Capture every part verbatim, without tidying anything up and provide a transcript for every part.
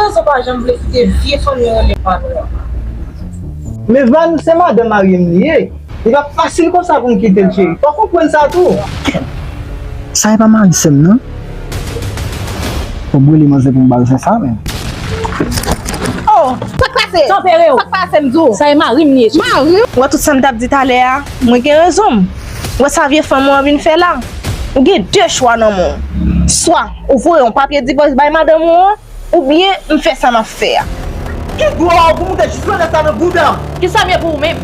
Rezon pa janm vle kite vye fanmi yo rele Vanou an. Men Vanou se madanm mari m li ye. Li p ap fasil konsa pou m kite l, cheri. Fò w konprann sa tou. Sa e pa mari sè m nan? Fò m rele manzè pou m ba l sè sa menm. Oh, sa k pase? Tanpere w. Sa k pase m di w? Sa e mari m li ye, cheri. Mari w? Wè tout sa m t ap di talè a, mwen gen rezon m. Wè sa vye fanm ou an vin fè la? Ou gen de chwa nan men w. Swa ou voye yon papye divòs bay madanm ou an, oubyen m fè sa m ap fè a. Ki dwa w pou moute jis lòt sa nan bouda m? Kisa m ye pou ou menm?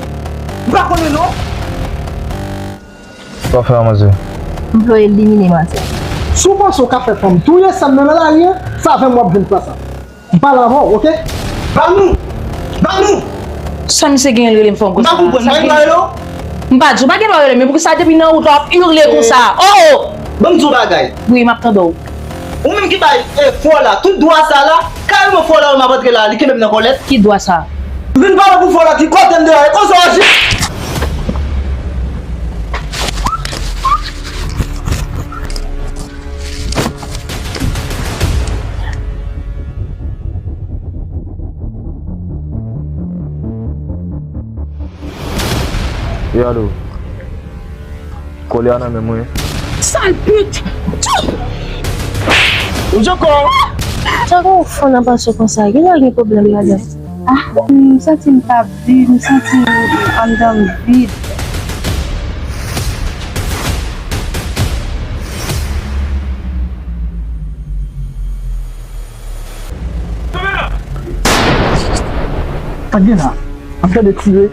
M pa konnen non. Sa w fè a, manzè? M vle w elimine manzè. Si w panse w ka fè fanm touye sè m nan nan lari a, se avè m w ap jwenn plas la. M pale avè w, oke? Vanou! Vanou! Sa misye genyen l rele m fanm konsa? M pa konprann, mari m la rele w? M pa di w pa gen dwa rele m, men poukisa depi nan wout la w ap urle konsa? Oh! Ban m di w bagay. Wi, m ap tande w. Ou menm ki bay enfo la, tout dwa sa la, kareman fò la m ap antre la, li kenbe m nan kòlèt. Ki dwa sa? M vin pale pou fò la, ki kote m deyò, e konsa w aji? Wi, alo. Kolye a nan men mwen. Sal pit! Ou ankò? Sa gen yon fanm nan pase konsa? Gen lè gen pwoblèm ladan. Ah, m santi m pa vid, m santi anndan m vid. Sa gen la? M ap tande tire.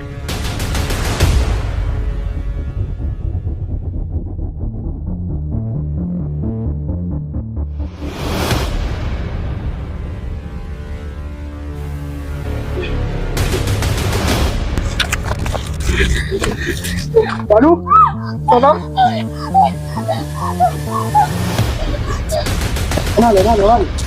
Vanou, sa va? Ann ale, ann ale, ann ale.